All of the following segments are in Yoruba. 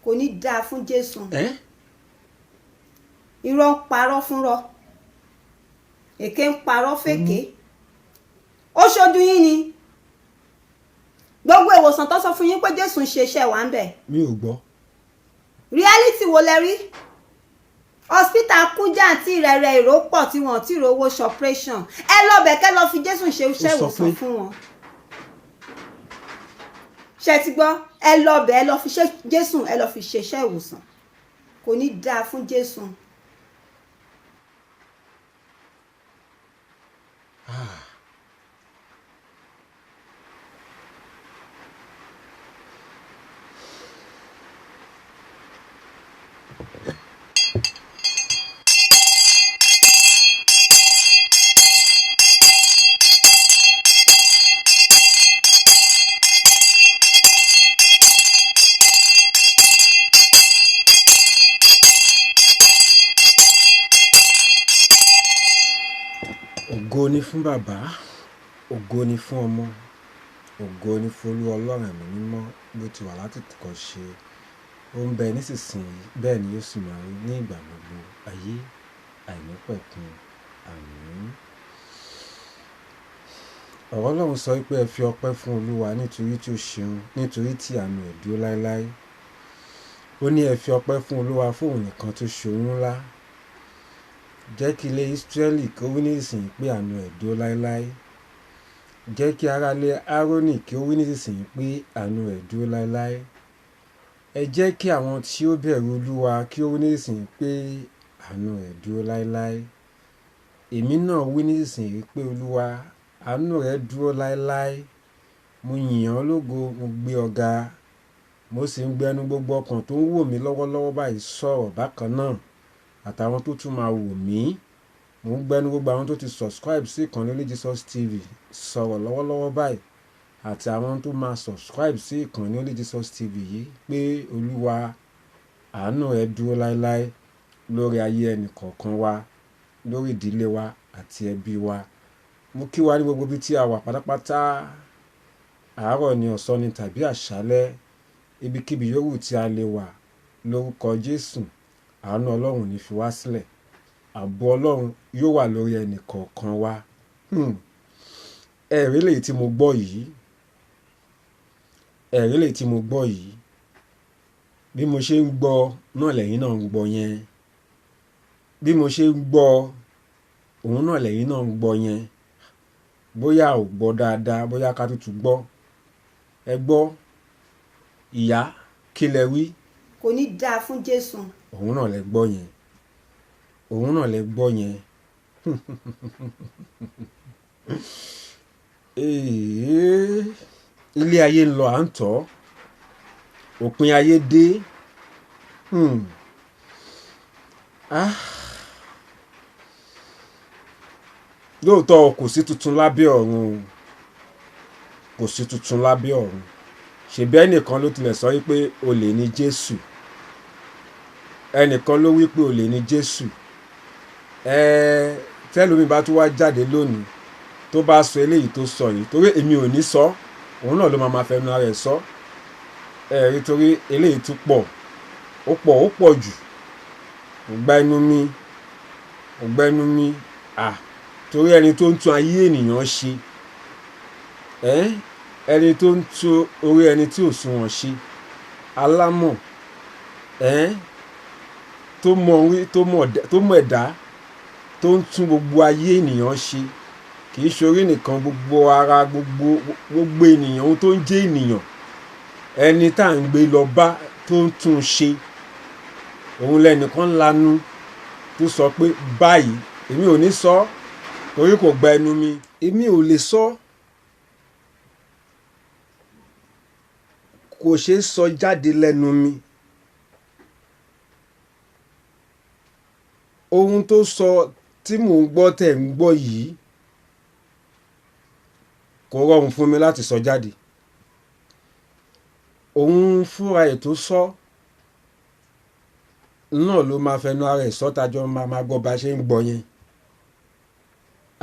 Kò ní dáa fún Jésù. Ẹ́. Irọ́ ń parọ́ fúnrọ́, èké ń parọ́ fèké. Ó ṣojú yín ni gbogbo ìwòsàn tó sọ fún yín pé Jésù ń ṣe iṣẹ́ wà ń bẹ̀. Mi ò gbọ́. Reality wo lẹ rí? Hospital kún jàǹtí rẹ̀rẹ̀, èrò pọ̀ tí wọ́n ti rówó ṣe operation. Ẹ lọ bẹ̀ kẹ́ lọ fi Jésù ṣe iṣẹ́ Ó sọ ìwòsàn pé- fún wọn. Ṣe ti gbọ́? Ẹ lọ bẹ̀, ẹ lọ fi ṣe Jésù, ẹ lọ fi ṣe iṣẹ́ ìwòsàn. Kò ní dáa fún Jésù. Ògo ni fún Bàbá, ògo ni fún Ọmọ, ògo ni fún Olúwa Ọlọ́run Ẹ̀mí Mímọ́, bó ti wà látètèkọ́ṣe, ó ń bẹ nísinsìnyí, bẹ́ẹ̀ ni yóò sì máa rí ní ìgbà gbogbo ayé àìnípẹ̀kun. Àmín. Ọ̀rọ̀ Ọlọ́run sọ pé ẹ fi ọpẹ́ fún Olúwa nítorí tí ó ṣeun, nítorí tí àánú ẹ̀ dúró láéláé. Ó ní ẹ fi ọpẹ́ fún Olúwa fún òun nìkan tó ṣe ohun ńlá. Jẹ́ kí ilé Ísírẹ́lì kí ó wí nísinsìnyí pé àánú ẹ̀ dúró láéláé. Jẹ́ kí ará ilé Árónì kí ó wí nísinsìnyí pé àánú ẹ̀ dúró láéláé. Ẹ jẹ́ kí àwọn tí ó bẹ̀rù Olúwa kí ó wí nísinsìnyí pé àánú ẹ̀ dúró láéláé. Èmi náà wí nísinsìnyí pé Olúwa, àánú rẹ dúró láéláé. Mo yìn ọ́ lógo, mo gbé ọ ga. Mo sì ń gbẹnu gbogbo ọkàn tó ń wò mí lọ́wọ́lọ́wọ́ báyìí sọ̀rọ̀ bákan náà, àtàwọn tó tún máa wò mí. Mo ń gbẹnu gbogbo àwọn tó ti subscribe sí ìkànnì Only Jesus TV sọ̀rọ̀ lọ́wọ́lọ́wọ́ báyìí, àti àwọn tó máa subscribe sí ìkànnì Only Jesus TV yìí pé Olúwa, àánú rẹ dúró láéláé lórí ayé ẹnì kọ̀ọ̀kan wa, lórí ìdílé wa àti ẹbí wa. Mo kí wa ní gbogbo ibi tí a wà pátápátá, àárọ̀ ni, ọ̀sán ni tàbí àṣálẹ́, ibikíbi yòówù tí a lè wà, lórúkọ Jésù, àánú Ọlọ́run ò ní fi wá sílẹ̀. Ààbò Ọlọ́run yóò wà lórí ẹnì kọ̀ọ̀kan wa. Ẹ̀rí lèyí tí mo gbọ́ yìí. Ẹ̀rí lèyí tí mo gbọ́ yìí. Bí mo ṣe ń gbọ́ náà lẹ́yìn náà ń gbọ́ yẹn. Bí mo ṣe ń gbọ́ òun náà lẹ́yìn náà ń gbọ́ yẹn. Bóyá ò gbọ́ dáadáa, bóyá ká tútù gbọ́. Ẹ gbọ́, ìyá, kí lẹ wí? Kò ní dáa fún Jésù. Òun náà lẹ gbọ́ yẹn. Òun náà lẹ gbọ́ yẹn. Ilé ayé ń lọ à ń tọ́. Òpin ayé dé. Lóòótọ́ kò sí tuntun lábẹ́ ọ̀run o. Kò sí tuntun lábẹ́ ọ̀run. Ṣèbí ẹnìkan ló tilẹ̀ sọ wípé olè ni Jésù. Ẹnìkan ló wí pé olè ni Jésù. Tẹ́lómi bá tún wá jáde lónìí tó bá sọ eléyìí tó sọ yìí, torí èmi ò ní sọ, òun náà ló máa máa fẹnu ara ẹ̀ sọ. Ẹ rí, torí eléyìí tún pọ̀, ó pọ̀, ó pọ̀ jù. Kò gba ẹnu mi, kò gba ẹnu mi. Torí ẹni tó ń tún ayé ènìyàn ṣe, ẹni tó ń tún orí ẹni tí ò sunwọ̀n ṣe, alámọ̀, tó mọ orí, tó mọ̀ ẹ̀dá, tó mọ̀ ẹ̀dá, tó ń tún gbogbo ayé ènìyàn ṣe, kì í ṣe orí nìkan, gbogbo ara, gbogbo ènìyàn, ohun tó ń jẹ́ ènìyàn, ẹni tá à ń gbé lọ bá tó ń tún ṣe, òun lẹ́nìkan lanu tó sọ pé báyìí, èmi ò ní sọ, torí kò gba ẹnu mi, èmi ò lè sọ. Kò ṣeé sọ jáde lẹ́nu mi. Ohun tó sọ tí mò ń gbọ́ tẹ̀ ń gbọ́ yìí kò rọrùn fún mi láti sọ jáde. Òun fúnra ẹ̀ tó sọ náà ló máa fẹnu ara ẹ̀ sọ, tájọ́ máa máa gbọ́ bá ṣe ń gbọ́ yẹn.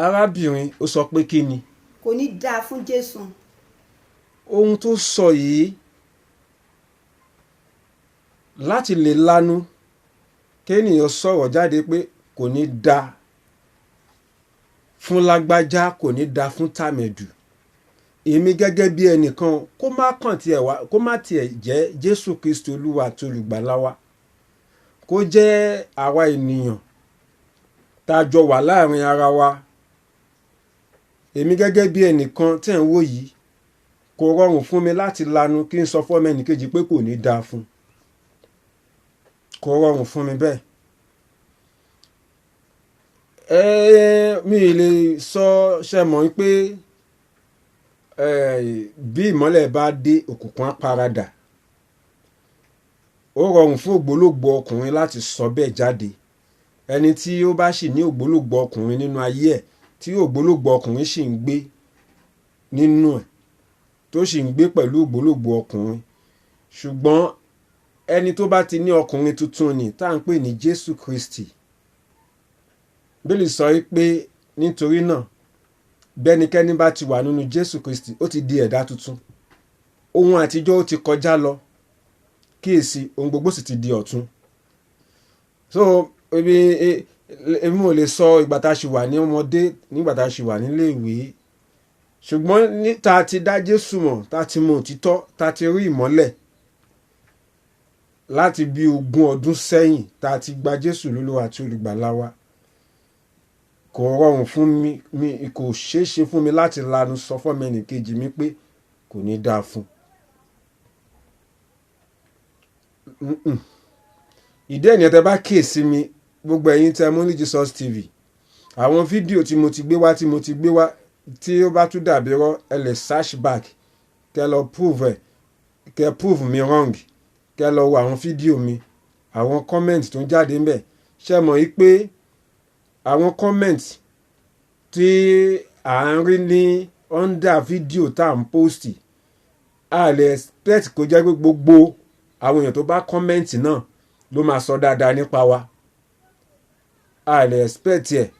Arábìnrin ó sọ pé kí ni? Kò ní dáa fún Jésù. Ohun tó sọ yìí Láti lè lanu kéènìyàn sọ̀rọ̀ jáde pé kò ní da fún lágbájá, kò ní da fún tàmẹ̀dù, èmi gẹ́gẹ́ bí ẹnìkan, kó má kàn tiẹ̀ wá, kó má tiẹ̀ jẹ́ Jésù Kristi Olúwa àti Olùgbàlà wa, kó jẹ́ àwa ènìyàn tá a jọ wà láàrin ara wa, èmi gẹ́gẹ́ bí ẹnìkan tẹ̀ ń wò yìí, kò rọrùn fún mi láti lanu kí n sọ fọ́mọ ẹnìkejì pé kò ní dáa fún. Kò rọrùn fún mi bẹ́ẹ̀. Mi lè sọ ṣe mọ̀ pé bí ìmọ́lẹ̀ bá dé, òkùnkùn á paradà. Ó rọrùn fún ògbólógbòó ọkùnrin láti sọ bẹ́ẹ̀ jáde. Ẹni tí ó bá sì ní ògbólógbòó ọkùnrin nínú ayé ẹ̀, tí ògbólógbòó ọkùnrin sì ń gbé nínú ẹ̀, tó sì ń gbé pẹ̀lú ògbólógbòó ọkùnrin. Ṣùgbọ́n ẹni tó bá ti ní ọkùnrin tuntun ni tá à ń pè ní Jésù Kristi. Bíbélì sọ pé nítorí náà, bẹ́nikẹ́ni bá ti wà nínú Jésù Kristi, ó ti di ẹ̀dá tuntun. Ohun àtijọ́ ó ti kọjá lọ, kíyèsí, ohun gbogbo sì ti di ọ̀tun. So èmi ò lè sọ ìgbà tá a ṣì wà ní ọmọdé, nígbà tá a ṣì wà nílé ìwé. Ṣùgbọ́n ní tá a ti dá Jésù mọ̀, tá a ti mọ òtítọ́, tá a ti rí ìmọ́lẹ̀ láti bí 20 ọdún sẹ́yìn tá a ti gba Jésù lólúwa àti Olùgbàlà wa, kò rọrùn fún mi, kò ṣeé ṣe fún mi láti lanu sọ fọ́mọ ẹnìkejì mi pé kò ní dáa fún. Ìdí ẹ̀yìn tẹ bá kíyèsí mi, gbogbo ẹ̀yin tẹ mú ní Jesus TV, àwọn fídíò tí mo ti gbé wá, tí ó bá tún dàbí rọ́, ẹ lè search back, kẹ lọ prove ẹ, kẹ prove me wrong, kẹ lọ wo àwọn fídíò mi, àwọn comment tó ń jáde ńbẹ̀. Ṣé mọ̀ yí pé àwọn comment tí à ń rí ní under fídíò tá à ń post, a lè expect kó jẹ́ pé gbogbo àwọn èèyàn tó bá comment náà ló máa sọ dáadáa nípa wa. A lè expect ẹ̀,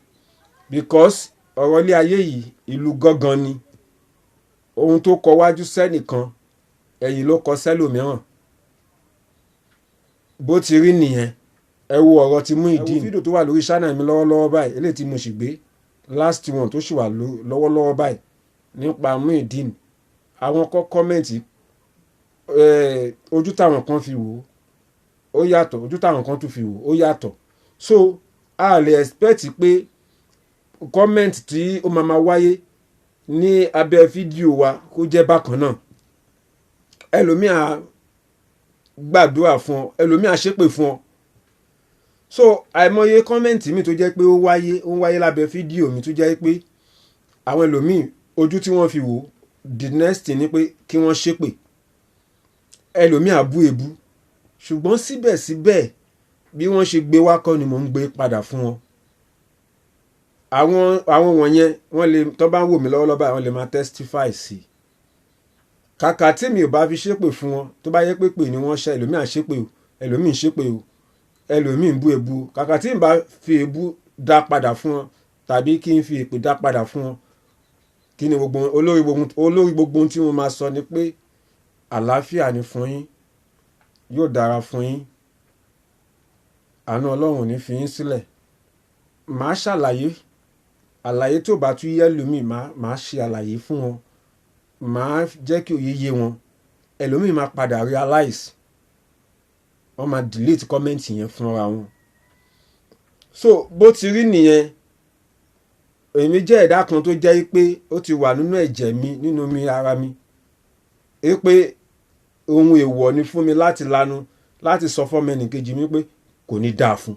because ọ̀rọ̀ ilé ayé yìí ìlú gángan ni. Ohun tó kọ wájú sẹ́nìkan, ẹ̀yìn ló kọ sẹ́lòmíràn. Bó ti rí nìyẹn. Ẹ wo ọ̀rọ̀ tí Muyideen. Ẹ wo fídíò tó wà lórí channel mi lọ́wọ́lọ́wọ́ báyìí, eléyìí tí mo sì gbé last one tó sì wà lọ́wọ́lọ́wọ́ báyìí nípa Muyideen. Àwọn kọ́ comment, ojú táwọn kan fi wò ó yàtọ̀, ojú táwọn kan tún fi wò ó yàtọ̀. So a lè expect pé comment tí ó máa ma wáyé ní abẹ́ fídíò wa kó jẹ́ bákan náà. Ẹlòmíà gbàdúrà fún ọ, ẹlòmíà ṣépè fún ọ. So àìmọye comment mi tó jẹ́ pé ó wáyé, ó ń wáyé lábẹ́ fídíò mi tó jẹ́ pé àwọn ẹlòmíì ojú tí wọ́n fi wò, the next thing ni pé kí wọ́n ṣépè, ẹlòmíà bú èbú. Ṣùgbọ́n síbẹ̀síbẹ̀, bí wọ́n ṣe gbé wá kọ́ ni mò ń gbé padà fún wọn. Àwọn wọ̀nyẹn, wọ́n lè tó bá ń wò mí lọ́wọ́lọ́wọ́ báyìí, wọ́n lè máa testify sí i. Kàkà tí mi ò bá fi ṣépè fún wọn, tó bá yẹ pé pè ní wọ́n ṣe, ẹlòmíà ṣépè o, ẹlòmíì ṣépè o, ẹlòmíì ń bú èbú. Kàkà tí n bá fi èbú dá padà fún wọn tàbí kí n fi èpè dá padà fún wọn, kí ni gbogbo olórí gbogbo ohun tí mo máa sọ ni pé àlàáfíà ni fún yín, yóò dára fún yín, àánú Ọlọ́run ò ní fi yín sílẹ̀. Màá ṣàlàyé, àlàyé tó bá tún yé ẹlòmíì, màá ṣe àlàyé fún wọn, màá jẹ́ kí òye yé wọn. Ẹlòmíì máa padà realize, wọ́n máa delete comment yẹn fúnra wọn. So bó ti rí nìyẹn. Èmi jẹ́ ẹ̀dá kan tó jẹ́ pé ó ti wà nínú ẹ̀jẹ̀ mi, nínú mi, ara mi, pé ohun èèwọ̀ ni fún mi láti lanu láti sọ fọ́mọ ẹnìkejì mi pé kò ní dáa fún.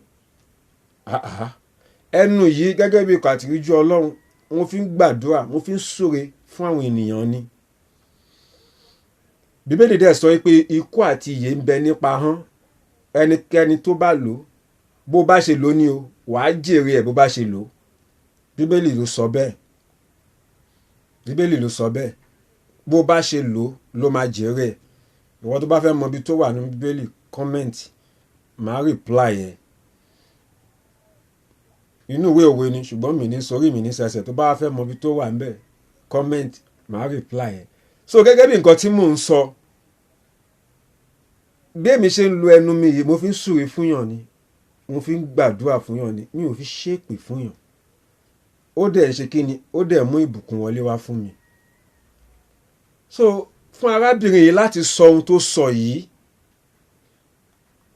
Ẹnu yìí gẹ́gẹ́ bí ikọ̀ àtìríjú Ọlọ́run, mo fi ń gbàdúrà, mo fi ń súre fún àwọn ènìyàn ni. Bíbélì dẹ̀ sọ pé ikú àti ìyè ń bẹ nípa ahọ́n. Ẹnikẹ́ni tó bá lò ó, bó bá ṣe lò ó ní o, wàá jèrè ẹ̀ bó bá ṣe lò ó. Bíbélì ló sọ bẹ́ẹ̀. Bíbélì ló sọ bẹ́ẹ̀. Bó bá ṣe lò ó ló máa jèrè ẹ̀. Ìwọ tó bá fẹ́ mọ ibi tó wà nínú Bíbélì, comment, màá reply ẹ. Inú ìwé òwe ni, ṣùgbọ́n mi ní sórí mi ní sẹsẹ̀. Tó bá fẹ́ mọ ibi tó wà níbẹ̀, comment, màá reply ẹ. So gẹ́gẹ́ bí nǹkan tí mò ń sọ, Bí èmi ṣe ń lo ẹnu mi yìí, mo fi ń súre fúnyàn ni, mo fi ń gbàdúrà fúnyàn ni, mi ò fi ṣépè fúnyàn. Ó dẹ̀ ń ṣe kí ni, ó dẹ̀ mú ìbùkún wọlé wá fún mi. So fún arábìnrin yìí láti sọ ohun tó sọ yìí,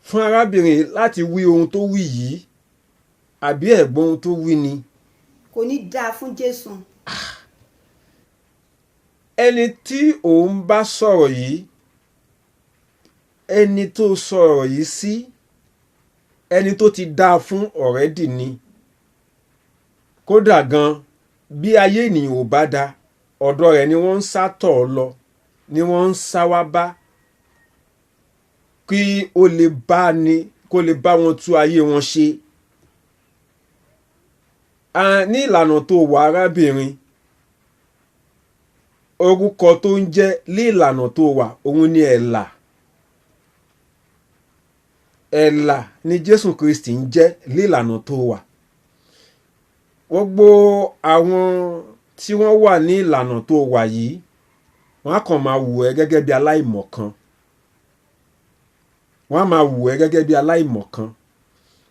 fún arábìnrin yìí láti wí ohun tó wí yìí, àbí ẹ̀gbọ́n ohun tó wí ni. Kò ní dáa fún Jésù. Ẹni tí òun bá sọ̀rọ̀ yìí, ẹni tó sọ̀rọ̀ yìí sí, ẹni tó ti dáa fún already ni. Kódà gan, bí ayé ènìyàn ò bá da, ọ̀dọ̀ rẹ̀ ni wọ́n ń sá tọ̀ ọ́ lọ, ni wọ́n ń sá wá bá, kí ó lè bá ní, kó lè bá wọn tú ayé wọn ṣe. Ní ìlànà tó wà, arábìnrin, orúkọ tó ń jẹ́ ní ìlànà tó wà, òun ni Ẹ̀là. Ẹ̀là ni Jésù Kristi ń jẹ́ ní ìlànà tó wà. Gbogbo àwọn tí wọ́n wà ní ìlànà tó wà yìí, wọ́n á kàn máa wù ẹ́ gẹ́gẹ́ bí aláìmọ̀kan. Wọ́n á máa wù ẹ́ gẹ́gẹ́ bí aláìmọ̀kan.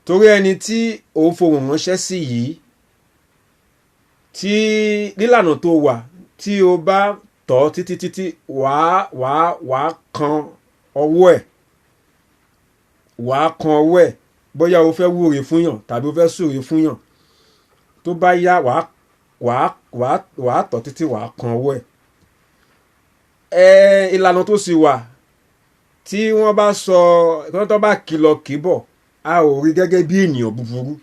Torí ẹni tí òun fohùn ránṣẹ́ sí yìí, tí nílànà tó wà, tí o bá tọ̀ títí títí, wàá kan ọwọ́ ẹ̀, wàá kan ọwọ́ ẹ̀. Bóyá o fẹ́ wúre fúnyàn tàbí o fẹ́ súre fúnyàn, tó bá yá, wàá tọ̀ títí, wàá kan ọwọ́ ẹ̀. Ìlànà tó sì wà, tí wọ́n bá sọ, tí wọ́n bá kìlọ̀ kìbọ̀, a ò rí gẹ́gẹ́ bí ènìyàn búburú,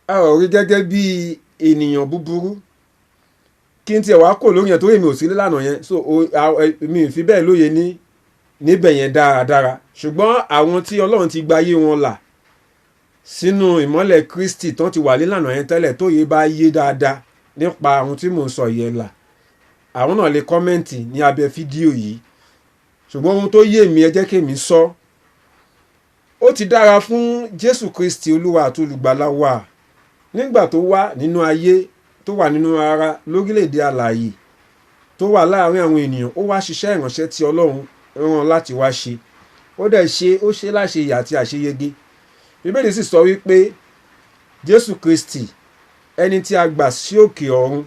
a ò rí gẹ́gẹ́ bí ènìyàn búburú. Kí n tiẹ̀ wá kò lórí yẹn, torí èmi ò sí nílànà yẹn, so mi ò fi bẹ́ẹ̀ lóye ní níbẹ̀ yẹn dáradára. Ṣùgbọ́n àwọn tí Ọlọ́run ti gba ayé wọn là sínú ìmọ́lẹ̀ Kristi, tán ti wà nílànà yẹn tẹ́lẹ̀, tóye bá yé dáadáa nípa ohun tí mò ń sọ yẹn là, àwọn náà lè comment ní abẹ́ fídíò yìí. Ṣùgbọ́n ohun tó yé mi, ẹ jẹ́ kí èmi sọ. Ó ti dára fún Jésù Kristi Olúwa àti Olùgbàlà wa. Nígbà tó wá nínú ayé, tó wà nínú ara lórílẹ̀‐èdè alààyè, tó wà láàrin àwọn ènìyàn, ó wá ṣiṣẹ́ ìránṣẹ́ tí Ọlọ́run rán láti wá ṣe. Ó dẹ̀ ṣe, ó ṣe láṣeyè àti àṣeyege. Bíbélì sì sọ wípé Jésù Kristi, ẹni tí a gbà sí òkè ọ̀run,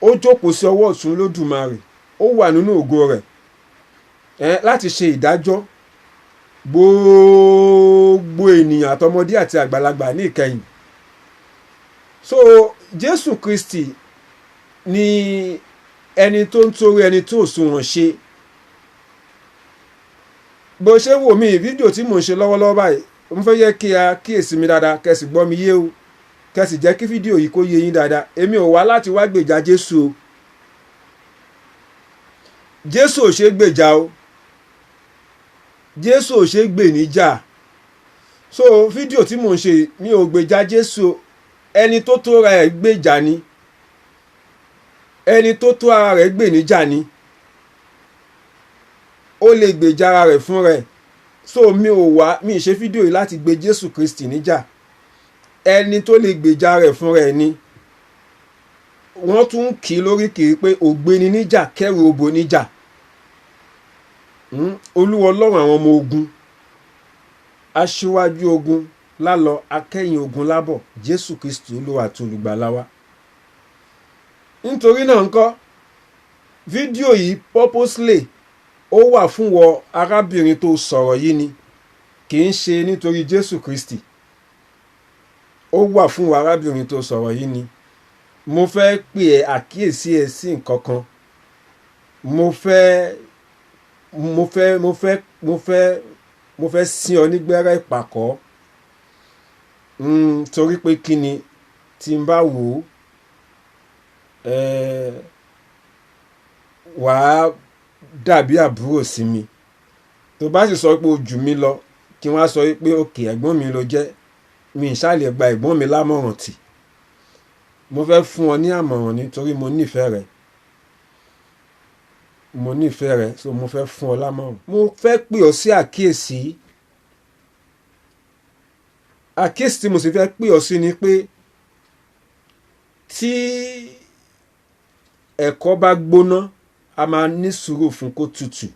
ó jókòó sí ọwọ́ ọ̀tún Olódùmarè, ó wà nínú ògo rẹ̀ láti ṣe ìdájọ́ gbogbo ènìyàn, àtọmọdé àti àgbàlagbà ní ìkẹyìn. So Jésù Kristi ni ẹni tó ń torí ẹni tó òṣùwọ̀n ṣe. Bó ṣe wò mí, fídíò tí mò ń ṣe lọ́wọ́lọ́wọ́ báyìí, mo fẹ́ yẹ kí a kíyèsí mi dáadáa, kẹ́ sì gbọ́ mi yé o, kẹ́ sì jẹ́ kí fídíò yìí kó yé yín dáadáa. Èmi ò wá láti wá gbèjà Jésù o. Jésù ò ṣe gbèjà o, Jésù ò ṣe gbè níjà. So fídíò tí mò ń ṣe, mi ò gbèjà Jésù o. Ẹni tó tó ra ẹ̀ gbèjà ni, ẹni tó tó ara rẹ̀ gbè níjà ni, ó lè gbèjà ara rẹ̀ fún rẹ̀. So mi ò wá, mi ì ṣe fídíò yìí láti gbé Jésù Kristi níjà. Ẹni tó lè gbèjà rẹ̀ fún rẹ̀ ni. Wọ́n tún ń kì í lórí kì í pé ògbéni níjà kẹrù òbò níjà. Olúwa Ọlọ́run àwọn ọmọ ogun, aṣíwájú ogun lálọ, akẹ́yìn ogun lábọ̀, Jésù Kristi Olúwa àti Olùgbàlà wa. Nítorí náà ńkọ́, fídíò yìí purposely ó wà fún wọ arábìnrin tó sọ̀rọ̀ yìí ni, kì í ṣe nítorí Jésù Kristi. Ó wà fún wọ arábìnrin tó sọ̀rọ̀ yìí ni. Mo fẹ́ pè ẹ́ àkíyèsí ẹ sí nǹkan kan. Mo fẹ́ sín ọ nígbẹ́rẹ́ ìpàkọ́. Torí pé kí ni, tí n bá wò ó, wàá dàbí àbúrò sí mi. Tó bá sì sọ pé o jù mí lọ, kí wọ́n á sọ pé òkè ẹ̀gbọ́n mi ló jẹ́, mi ì ṣáà lè gba ẹ̀gbọ́n mi lámọ̀ràn tì. Mo fẹ́ fún ọ ní àmọ̀ràn nítorí mo nífẹ̀ẹ́ rẹ. Mo nífẹ̀ẹ́ rẹ, so mo fẹ́ fún ọ lámọ̀ràn. Mo fẹ́ pè ọ́ sí àkíyèsí. Àkíyèsí tí mo sì fẹ́ pè ọ́ sí ni pé tí ẹ̀kọ́ bá gbóná, A máa ní sùúrù fún kó tutù.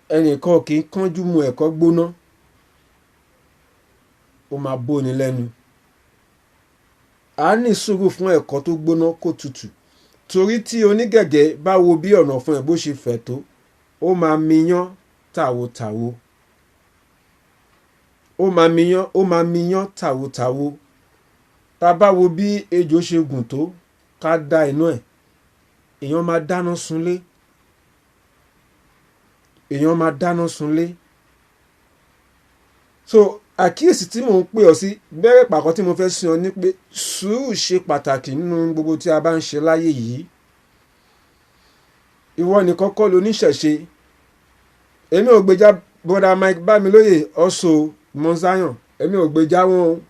Ẹnìkan kì í kánjú mu ẹ̀kọ́ gbóná, ó máa bóni lẹ́nu. A ní sùúrù fún ẹ̀kọ́ tó gbóná kó tutù, torí tí onígẹ̀gẹ́ bá wo bí ọ̀nà fún ẹ̀ bó ṣe fẹ̀ tó, ó máa miyán tàwotàwo. Ó máa miyán, ó máa miyán tàwotàwo. Tá a bá wo bí ejò ṣe gùn tó, ká dá inú ẹ̀, èèyàn máa dáná sunlé. Èèyàn máa dáná sunlé. So àkíyèsí tí mò ń pè ọ́ sí bẹ́rẹ̀ pàkọ́ tí mo fẹ́ sọ ni pé sùúrù ṣe pàtàkì nínú gbogbo tí a bá ń ṣe láyé yìí. Ìwọ nìkan kọ́ lo níṣẹ̀ṣe. Èmi ò gbèjà Bọ́dà Mike Bámilóyè ọ̀ṣọ́ Mọ́sáyàn, èmi ò gbèjà wọn o.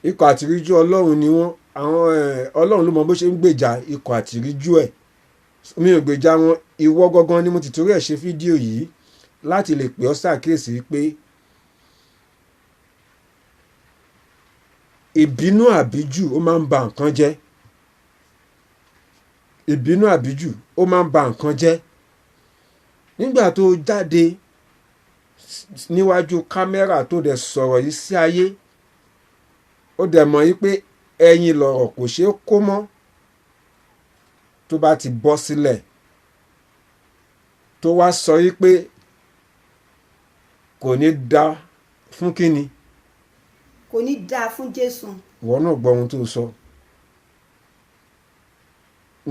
Ikọ̀ àtìríjú Ọlọ́run ni wọ́n. Àwọn Ọlọ́run ló mọ bó ṣe ń gbèjà ikọ̀ àtìríjú ẹ̀. Mi ò gbèjà wọn. Ìwọ gangan ni mo ti torí ẹ̀ ṣe fídíò yìí láti lè pè ọ́ ṣàkíyèsí pé ìbínú àbíjù ó máa ń ba nǹkan jẹ́. Ìbínú àbíjù ó máa ń ba nǹkan jẹ́. Nígbà tó jáde níwájú kámẹ́rà tó dẹ̀ sọ̀rọ̀ yìí sí ayé, ó dẹ̀ mọ̀ yí pé ẹyin lọ̀rọ̀ kò ṣeé kó mọ́ tó bá ti bọ́ sílẹ̀, tó wá sọ yí pé kò ní dá fún kíni. Kò ní dáa fún Jésù. Ìwọ náà gbọ́ ohun tó sọ.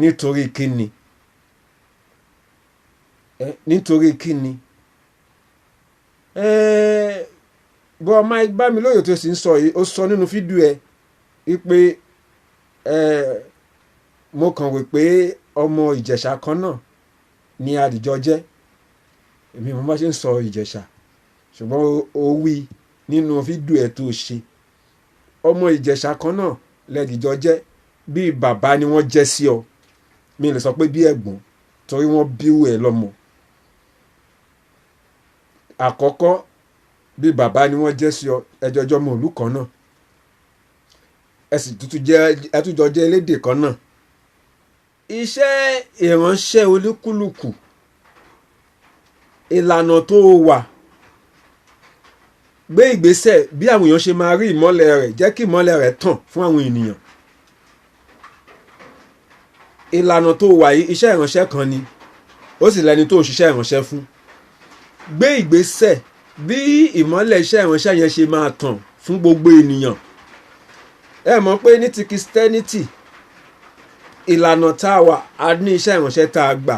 Nítorí kíni? Nítorí kíni? Bọ́ Mike Bámilóyè tó sì ń sọ yìí, ó sọ nínú fídíò ẹ wípé mo kàn wí pé ọmọ Ìjẹ̀ṣà kan náà ni àdìjọ jẹ́. Èmi mo bá ṣe ń sọ Ìjẹ̀ṣà, ṣùgbọ́n ó wí nínú fídíò ẹ tó ṣe. Ọmọ Ìjẹ̀ṣà kan náà lẹ́dìjọ jẹ́, bí bàbá ni wọ́n jẹ́ sí ọ. Mi lè sọ pé bí ẹ̀gbọ́n, torí wọ́n bírú ẹ lọ́mọ. Àkọ́kọ́, bí bàbá ni wọ́n jẹ́ sí ọ, ẹjọ́jọ́ mọ ìlú kan náà. Ẹ sì tuntun jẹ́, ẹ tún jọ jẹ́ elédè kan náà. Iṣẹ́ ìránṣẹ́ olúkúlùkù, ìlànà tó wà, gbé ìgbésẹ̀ bí àwọn èèyàn ṣe máa rí ìmọ́lẹ̀ rẹ̀, jẹ́ kí ìmọ́lẹ̀ rẹ̀ tàn fún àwọn ènìyàn. Ìlànà tó wà yìí, iṣẹ́ ìránṣẹ́ kan ni, ó sì lẹni tó ń ṣiṣẹ́ ìránṣẹ́ fún. Gbé ìgbésẹ̀ bí ìmọ́lẹ̀ iṣẹ́ ìránṣẹ́ yẹn ṣe máa tàn fún gbogbo ènìyàn. Ẹ mọ̀ pé ní ti Christianity, ìlànà tá a wà, a ní iṣẹ́ ìránṣẹ́ tá a gbà.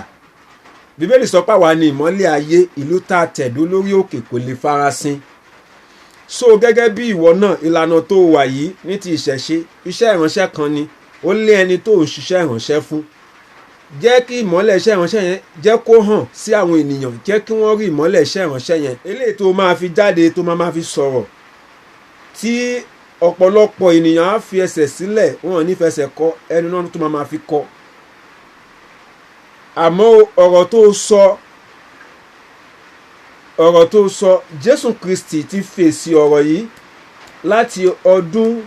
Bíbélì sọ pé àwa ni ìmọ́lẹ̀ ayé, ìlú tá a tẹ̀dó lórí òkè kò lè farasin. So gẹ́gẹ́ bí ìwọ náà, ìlànà tó wà yìí ní ti ìṣẹ̀ṣe, iṣẹ́ ìránṣẹ́ kan ni, ó lé ẹni tó ń ṣiṣẹ́ ìránṣẹ́ fún. Jẹ́ kí ìmọ́lẹ̀ iṣẹ́ ìránṣẹ́ yẹn jẹ́ kó hàn sí àwọn ènìyàn, jẹ́ kí wọ́n rí ìmọ́lẹ̀ iṣẹ́ ìránṣẹ́ yẹn. Eléyìí tó máa fi jáde, tó máa fi sọ̀rọ̀, tí ọ̀pọ̀lọpọ̀ ènìyàn á fi ẹsẹ̀ sílẹ̀, wọn ò ní fẹsẹ̀ kọ ẹnu náà tó máa fi kọ. Àmọ́ ọ̀rọ̀ tó sọ, Jésù Kristi ti fèsì ọ̀rọ̀ yìí láti ọdún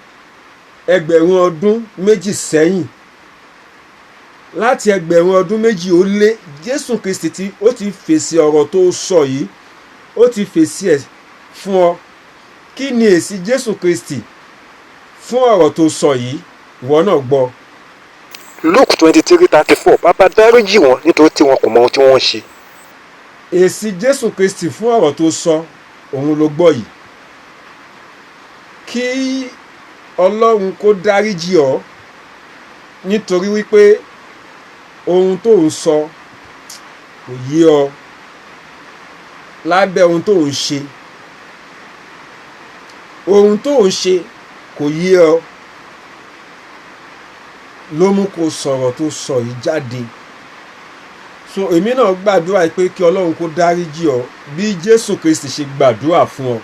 ẹgbẹ̀rún ọdún méjì sẹ́yìn. Láti ẹgbẹ̀rún ọdún méjì ó lé, Jésù Kristi tí ó ti fèsì ọ̀rọ̀ tó sọ yìí, ó ti fèsì ẹ̀ fún ọ. Kí ni èsì Jésù Kristi fún ọ̀rọ̀ tó sọ yìí? Ìwọ náà gbọ́. Luke 23:34, Bàbá dáríjì wọ́n nítorí tí wọn kò mọ ohun tí wọ́n ń ṣe. Èsì Jésù Kristi fún ọ̀rọ̀ tó sọ, òun ló gbọ́ yìí. Kí Ọlọ́run kó dáríjì ọ́ nítorí wípé ohun tó ń sọ kò yé ọ lábẹ́ ohun tó ń ṣe. Ohun tó ń ṣe kò yé ọ ló mú kó sọ̀rọ̀ tó sọ yìí jáde. So èmi náà gbàdúrà pé kí Ọlọ́run kó dáríjì ọ́ bí Jésù Kristi ṣe gbàdúrà fún ọ.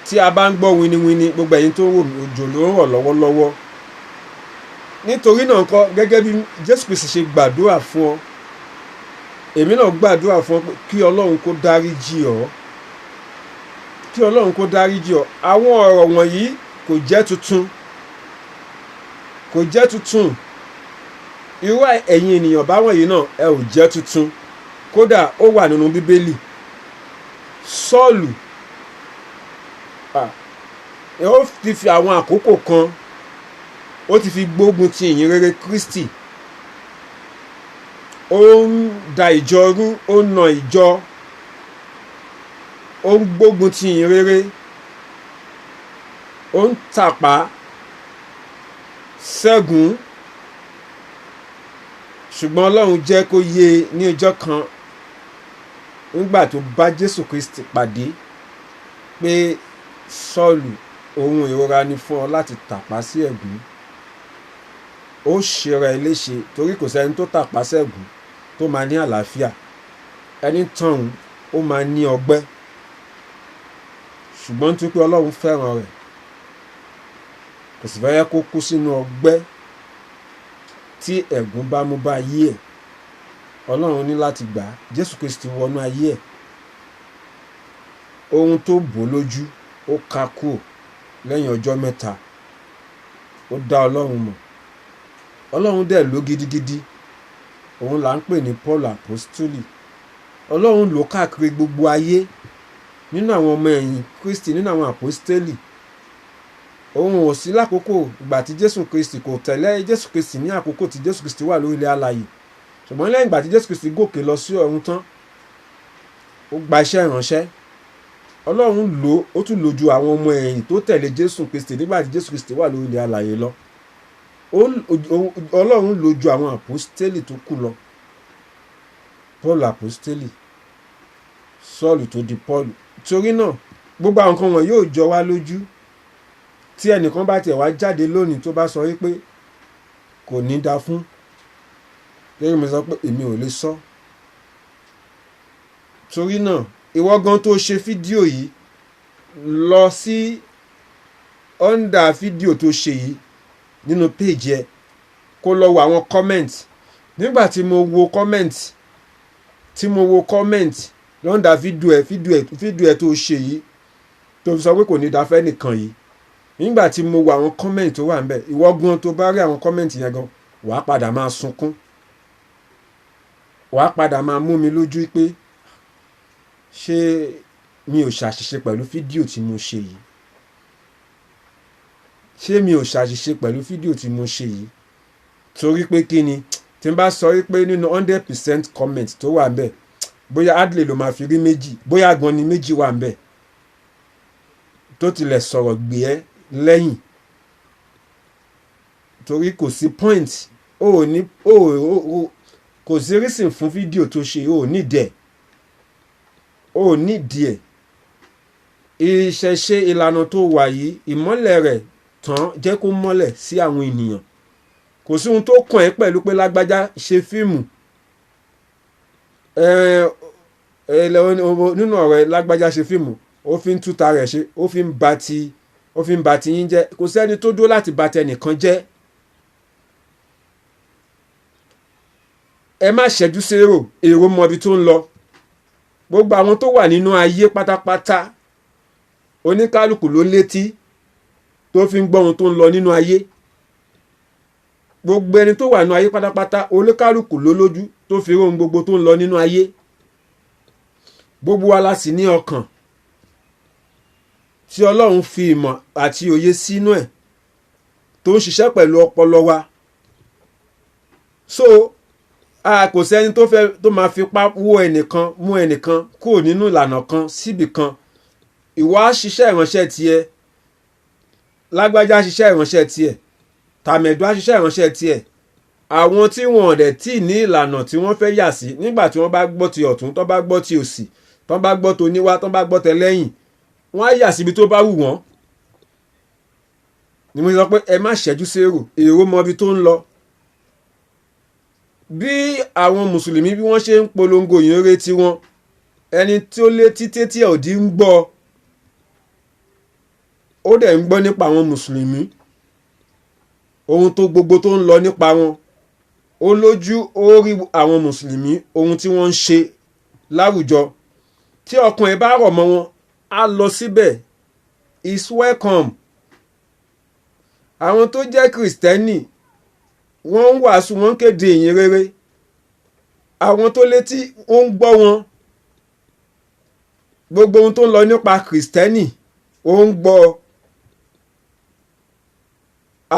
Tí a bá ń gbọ́ winiwini, gbogbo ẹ̀yin tó ń wò mí, òjò ló ń rọ̀ lọ́wọ́lọ́wọ́. Nítorí náà ńkọ́, gẹ́gẹ́ bí Jésù Kristi ṣe gbàdúrà fún ọ, èmi náà gbàdúrà fún ọ pé kí Ọlọ́run kó dáríjì ọ́. Kí Ọlọ́run kó dáríjì ọ́. Àwọn ọ̀rọ̀ wọ̀nyí kò jẹ́ tuntun. Kò jẹ́ tuntun. Irú ẹ̀yin ènìyàn báwọn yìí náà, ẹ ò jẹ́ tuntun. Kódà ó wà nínú Bíbélì. Sọ́ọ̀lù ó ti fi àwọn àkókò kan, ó ti fi gbógun ti ìyìn rere Kristi. Ó ń da ìjọ rú, ó ń na ìjọ, ó ń gbógun ti ìyìn rere, ó ń tàpá ṣẹ́gun. Ṣùgbọ́n Ọlọ́run jẹ́ kó yé e ní ọjọ́ kan, nígbà tó bá Jésù Kristi pàdé, pé Sọ́ọ̀lù, ohun ìrora ni fún ọ láti tàpá sí ẹ̀gún. Ó ṣera ẹ léṣe, torí kò sẹ́ni tó tàpá sẹ́gún tó máa ní àlàáfíà. Ẹni tán ó máa ní ọgbẹ́. Ṣùgbọ́n nítorí pé Ọlọ́run fẹ́ràn rẹ̀, kò sì fẹ́ kó kú sínú ọgbẹ́ tí ẹ̀gún bá mú bá ayé ẹ̀, Ọlọ́run ní láti gbà á. Jésù Kristi wọnú ayé ẹ̀, ohun tó bò lójú ó ká kúrò. Lẹ́yìn ọjọ́ 3, ó dá Ọlọ́run mọ̀. Ọlọ́run dẹ̀ lò gidigidi. Òun là ń pè ní Paul Apostoli. Ọlọ́run lò káàkiri gbogbo ayé nínú àwọn ọmọ ẹ̀yìn Kristi, nínú àwọn àpọ́stélì. Òun ò sí lákòókò ìgbà tí Jésù Kristi, kò tẹ̀lé Jésù Kristi ní àkókò tí Jésù Kristi wà lórí ilẹ̀ alààyè. Ṣùgbọ́n lẹ́yìn ìgbà tí Jésù Kristi gòkè lọ sí ọ̀run tán, ó gba iṣẹ́ ìránṣẹ́. Ọlọ́run lò ó, tún lò ju àwọn ọmọ ẹ̀yìn tó tẹ̀lé Jésù Kristi nígbà tí Jésù Kristi wà lórí ilẹ̀ alààyè lọ. Ọlọ́run lò ju àwọn àpọ́stélì tó kù lọ. Paul àpọ́stélì, Sọ́ọ̀lù tó di Paul. Torí náà, gbogbo àwọn nǹkan wọn yóò jọ wá lójú. Tí ẹnìkan bá tiẹ̀ wá jáde lónìí tó bá sọ wípé kò ní da fún, gẹ́gẹ́ mo sọ pé èmi ò lè sọ. Torí náà, ìwọ gan tó ṣe fídíò yìí, lọ sí under fídíò tó ṣe yìí nínú page ẹ, kó lọ wo àwọn comment. Nígbà tí mo wo comment, tí mo wo comment under fídíò ẹ tó ṣe yìí, tó fi sọ pé kò ní da fẹ́ nìkan yìí, nígbà tí mo wo àwọn comment tó wà níbẹ̀, ìwọ gan tó bá rí àwọn comment yẹn gan, wàá padà máa sunkún, wàá padà máa mú mi lójú pé ṣé mi ò ṣàṣìṣe pẹ̀lú fídíò tí mo ṣe yìí? Ṣé mi ò ṣàṣìṣe pẹ̀lú fídíò tí mo ṣe yìí? Torí pé kí ni, tí n bá sọ wípé nínú 100% comment tó wà níbẹ̀, bóyá hardly ló máa fi rí méjì, bóyá gan ni méjì wà níbẹ̀ tó tilẹ̀ sọ̀rọ̀ gbé ẹ́ lẹ́yìn. Torí kò sí point, ó ò ní ó ò kò sí reason fún fídíò tó ṣe. Ó ò nídìí ẹ̀, ó ò nídìí ẹ̀. Ìṣẹ̀ṣe ìlànà tó wà yìí, ìmọ́lẹ̀ rẹ̀ tán, jẹ́ kó mọ́lẹ̀ sí àwọn ènìyàn. Kò sí ohun tó kàn ẹ́ pẹ̀lú pé lágbájá ṣe fíìmù nínú ọ̀rọ̀ ẹ. Lágbájá ṣe fíìmù, ó fi ń túta rẹ̀ ṣe, ó fi ń ba ti yín jẹ́. Kò sẹ́ni tó dúró láti ba tẹnìkan jẹ́. Ẹ má ṣẹ́jú sérò, èrò mọ ibi tó ń lọ. Gbogbo àwọn tó wà nínú ayé pátápátá, oníkálukú ló létí tó fi ń gbọ́ ohun tó ń lọ nínú ayé. Gbogbo ẹni tó wà nínú ayé pátápátá, oníkálukú ló lójú tó fi rí ohun gbogbo tó ń lọ nínú ayé. Gbogbo wa la sì ní ọkàn tí Ọlọ́run fi ìmọ̀ àti òye sínú ẹ̀, tó ń ṣiṣẹ́ pẹ̀lú ọpọlọ wa. So a kò sẹ́ni tó fẹ́ tó máa fipá wó ẹnìkan, mú ẹnìkan kúrò nínú ìlànà kan síbì kan. Ìwọ á ṣiṣẹ́ ìránṣẹ́ tiẹ̀, lágbájá ṣiṣẹ́ ìránṣẹ́ tiẹ̀, tàmẹ̀dù á ṣiṣẹ́ ìránṣẹ́ tiẹ̀. Àwọn tí wọn ò dẹ̀ tí ì ní ìlànà tí wọ́n fẹ́ yà sí, nígbà tí wọ́n bá gbọ́ ti ọ̀tún, tó bá gbọ́ ti òsì, tó bá gbọ́ tó níwá, tó bá gbọ́ tẹlẹ́yìn, wọ́n á yà síbi tó bá wù wọ́n. Ni mo sọ pé ẹ má ṣẹ́jú sí èrò, èrò mọ ibi tó ń lọ. Bí àwọn mùsùlùmí bí wọ́n ṣe ń polongo ìyìnrere tiwọn, ẹni tí ó létí tétí ẹ̀ òdì ń gbọ́, ó dẹ̀ ń gbọ́ nípa àwọn mùsùlùmí, ohun tó gbogbo tó ń lọ nípa wọn. Ó lójú, ó rí àwọn mùsùlùmí, ohun tí wọ́n ń ṣe láwùjọ. Tí ọkàn ẹ̀ bá rọ̀ mọ́ wọn, á lọ síbẹ̀, is welcome. Àwọn tó jẹ́ kìrìsìtẹ́nì Wọ́n ń wàásù, wọ́n ń kéde ìyìn rere. Àwọn tó létí ó ń gbọ́ wọn. Gbogbo ohun tó ń lọ nípa Kìrìsìtẹ́nì, ó ń gbọ́.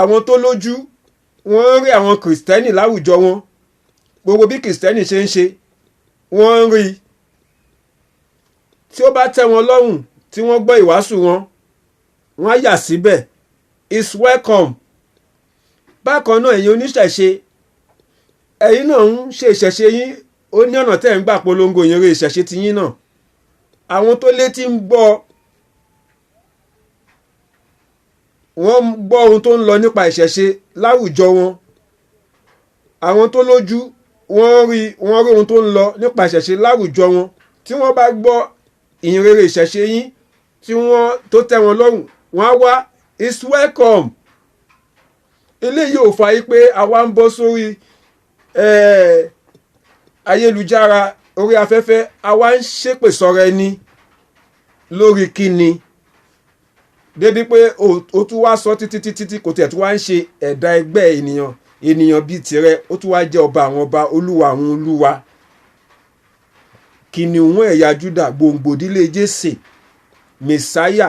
Àwọn tó lójú, wọ́n ń rí àwọn Kìrìsìtẹ́nì láwùjọ wọn. Gbogbo bí Kìrìsìtẹ́nì ṣe ń ṣe, wọ́n ń rí i. Tí ó bá tẹ́ wọn lọ́rùn, tí wọ́n gbọ́ ìwàásù wọn, wọ́n á yà síbẹ̀. Is welcome. Bákan náà, ẹ̀yin oníṣẹ̀ṣe, ẹ̀yin náà ń ṣe ìṣẹ̀ṣe yín. Ó ní ọ̀nà tẹ́ ń gbà polongo ìyìnrere ìṣẹ̀ṣe tiyín náà. Àwọn tó létí ń gbọ́, wọ́n ń gbọ́ ohun tó ń lọ nípa ìṣẹ̀ṣe láwùjọ wọn. Àwọn tó lójú, wọ́n rí ohun tó ń lọ nípa ìṣẹ̀ṣe láwùjọ wọn. Tí wọ́n bá gbọ́ ìyìnrere ìṣẹ̀ṣe yín tí wọ́n tó tẹ́ wọn lọ́rùn, wọ́n á wá. Is welcome. Eléyìí ò fa yí pé àwa ń bọ́ sórí ayélujára, orí afẹ́fẹ́, àwa ń ṣépè sọ̀rọ̀ ẹni lórí kíni, débi pé o tún wá sọ títí títí tí kò tiẹ̀ tún wá ń ṣe ẹ̀dá ẹgbẹ́ ènìyàn, ènìyàn bíi tirẹ̀. Ó tún wá jẹ́ ọba àwọn ọba, olúwa àwọn olúwa, kìnìún ẹ̀yà Júdà, gbòǹgbòdílé Jésè, Mẹsáyà,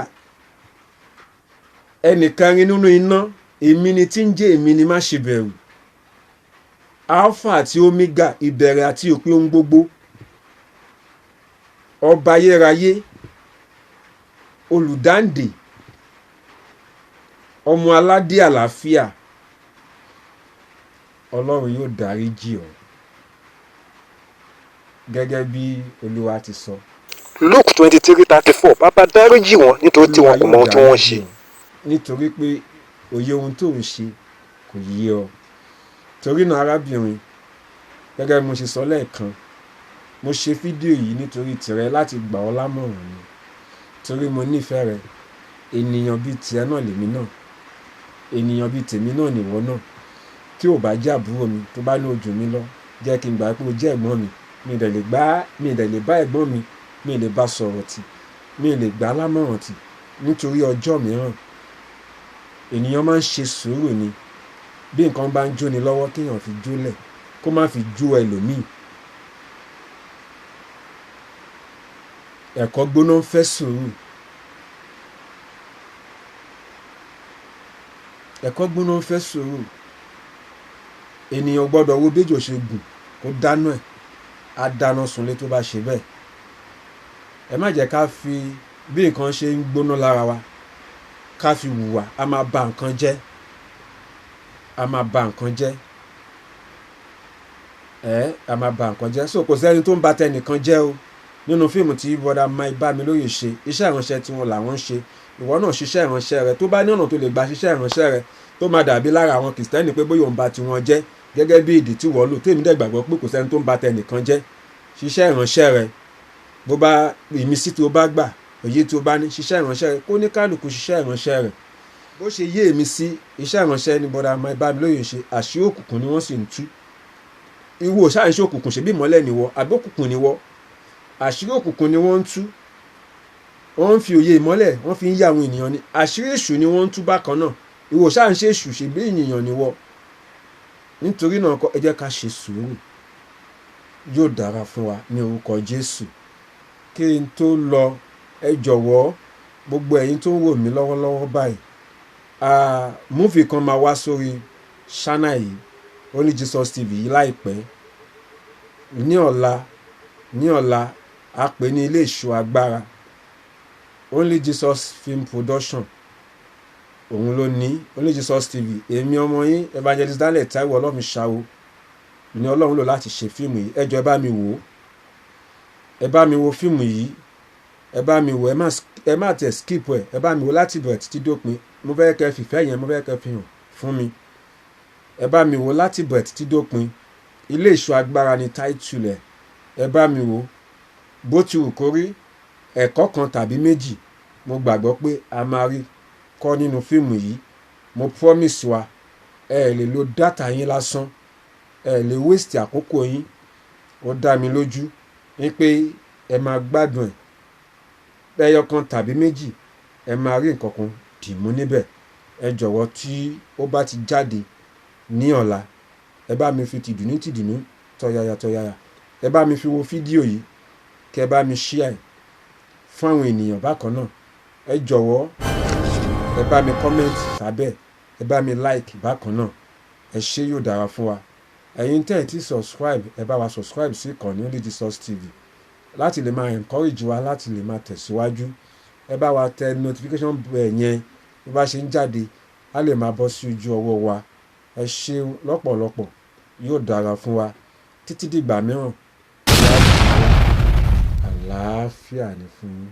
ẹnìkan rí nínú iná. Èmi ni tí ń jẹ́ èmi ni, má ṣe bẹ̀rù. Alpha àti Omega, ìbẹ̀rẹ̀ àti òpin ohun gbogbo, ọba ayérayé, olùdáǹdè, ọmọ aládé àlàáfíà. Ọlọ́run yóò dáríjì ọ́ gẹ́gẹ́ bí Olúwa ti sọ. Luke 23:34. Bàbá, dáríjì wọ́n, nítorí tí Olúwa wọn kò yóò mọ ohun tí wọ́n ń dáríjì ṣe. ọ́ nítorí pé òye ohun tó ń ṣe kò yé ọ. Torí náà, arábìnrin, gẹ́gẹ́ bí mo ṣe sọ lẹ́ẹ̀kan, mo ṣe fídíò yìí nítorí tìrẹ, láti gbà ọ́ lámọ̀ràn ni, torí mo nífẹ̀ẹ́ rẹ. Ènìyàn bíi tìẹ náà lèmi náà, ènìyàn bíi tèmi náà nìwọ náà. Tí ò bá jẹ́ àbúrò mi, tó bá ní ojú mi lọ, jẹ́ kí n gbà pé o jẹ́ ẹ̀gbọ́n mi. Mi ì dẹ̀ lè gbá, mi ì dẹ̀ lè bá ẹ̀gbọ́n mi, mi ì lè bá sọ̀rọ̀ tì, mi ì lè gbà á lámọ̀ràn tì, nítorí ọjọ́ mìíràn. Ènìyàn máa ń ṣe sùúrù ni. Bí nǹkan bá ń jóni lọ́wọ́, kéèyàn fi jólẹ̀, kó má fi jó ẹlòmíì. Ẹ̀kọ́ gbóná ń fẹ́ sùúrù. Ẹ̀kọ́ gbóná ń fẹ́ sùúrù. Ènìyàn ò gbọ́dọ̀ wo béjò ṣe gùn kó dáná ẹ̀, á dáná sunlé tó bá ṣe bẹ́ẹ̀. Ẹ má jẹ́ ká fi bí nǹkan ṣe ń gbóná lára wa ká fi hùwà, a máa ba nǹkan jẹ́, a máa ba nǹkan jẹ́ ẹ, a máa ba nǹkan jẹ́. So kò sẹ́ni tó ń ba tẹnìkan jẹ́ o. Nínú fíìmù tí Bọ́dà Mike Bámilóyè ṣe, iṣẹ́ ìránṣẹ́ tiwọn làwọn ń ṣe. Ìwọ náà ṣiṣẹ́ ìránṣẹ́ rẹ. Tó bá ní ọ̀nà tó lè gba ṣiṣẹ́ ìránṣẹ́ rẹ tó máa dàbí lára àwọn Kìrìsìtẹ́nì pé bóyá òun ba tiwọn jẹ́, gẹ́gẹ́ bí ìdí tí wọ́n lò, tèmi dẹ̀ gbàgbọ́ pé kò sẹ́ni tó ń ba tẹnìkan jẹ́. Ṣiṣẹ́ ìránṣẹ́ rẹ, bó bá ìmísí tí o bá gbà, òye tí o bá ní, ṣiṣẹ́ ìránṣẹ́ rẹ, kó ní kálukú ṣiṣẹ́ ìránṣẹ́ rẹ. Bó ṣe yé èmi sí, iṣẹ́ ìránṣẹ́ ni Bọ́dà Mike Bámilóyè ṣe. Àṣírí òkùnkùn ni wọ́n sì ń tú. Ìwọ ṣáà ń ṣe òkùnkùn, ṣe bí ìmọ́lẹ̀ nìwọ, àbí òkùnkùn nìwọ? Àṣírí òkùnkùn ni wọ́n ń tú. Wọ́n ń fi òye ìmọ́lẹ̀, wọ́n fi ń yá àwọn ènìyàn ni. Àṣírí èṣù ni wọ́n ń tú bákan náà. Ìwọ ṣáà ń ṣe èṣù, ṣe bí ènìyàn nìwọ. Nítorí náà kọ́, ẹ jẹ́ ká ṣe sùúrù. Yóò dára fún wa ní orúkọ Jésù. Kí n tó lọ, ẹ jọ̀wọ́, gbogbo ẹ̀yin tó ń wò mí lọ́wọ́lọ́wọ́ báyìí, múfì kan máa wá sórí ṣánà yìí, Only Jesus TV yìí láìpẹ́. Ní ọ̀la, ní ọ̀la, a pè ní ilé ìṣọ́ agbára. Only Jesus Film Production, òun ló ní Only Jesus TV. Èmi ọmọ yín, Evangelist Daniel Taiwo Ọlọ́runṣàwò, ni Ọlọ́run lò láti ṣe fíìmù yìí. Ẹ jọ̀ọ́, ẹ bá mi wò ó, ẹ bá mi wo fíìmù yìí, ẹ bá mi wò. Ẹ má tẹ̀ skip ẹ, ẹ bá mi wò láti bẹ̀rẹ̀ títí dópin. Mo fẹ́ kẹ́ fìfẹ́ yẹn, mo fẹ́ kẹ́ fi hàn fún mi. Ẹ bá mi wò láti bẹ̀rẹ̀ títí dópin. Ilé ìṣọ́ agbára ni táìtù ẹ̀. Ẹ bá mi wò. Bó ti wù kó rí, ẹ̀kọ́ kan tàbí méjì, mo gbàgbọ́ pé a máa rí kọ́ nínú fíìmù yìí. Mo promise wa, ẹ lè lo data yín lásán, ẹ lè waste àkókò yín. Ó dá mi lójú wípé ẹ máa gbádùn ẹ̀. Ẹyọ kan tàbí méjì, ẹ máa rí nǹkan kan dìmú níbẹ̀. Ẹ jọ̀wọ́, tí ó bá ti jáde ní ọ̀la, Ẹ bá mi fi tìdùnnú tìdùnnú, tọ̀yàyà tọ̀yàyà, ẹ bá mi fi wo fídíò yìí, kẹ bá mi share fún àwọn ènìyàn. Bákan náà, ẹ jọ̀wọ́, ẹ bá mi comment sábẹ́, ẹ bá mi like bákan náà. Ẹ ṣé, yóò dára fún wa. Ẹ̀yin tẹ́ ẹ̀ tí subscribe, ẹ bá wa subscribe sí ìkànnì Only Jesus TV láti lè máa encourage wa, láti lè máa tẹ̀síwájú. Ẹ bá wa tẹ notification bell yẹn, bí bá ṣe ń jáde, á lè máa bọ́ sí ojú ọwọ́ wa. Ẹ ṣeun lọ́pọ̀lọpọ̀, yóò dára fún wa. Títí dìgbà mìíràn, àlàáfíà ní fún yín.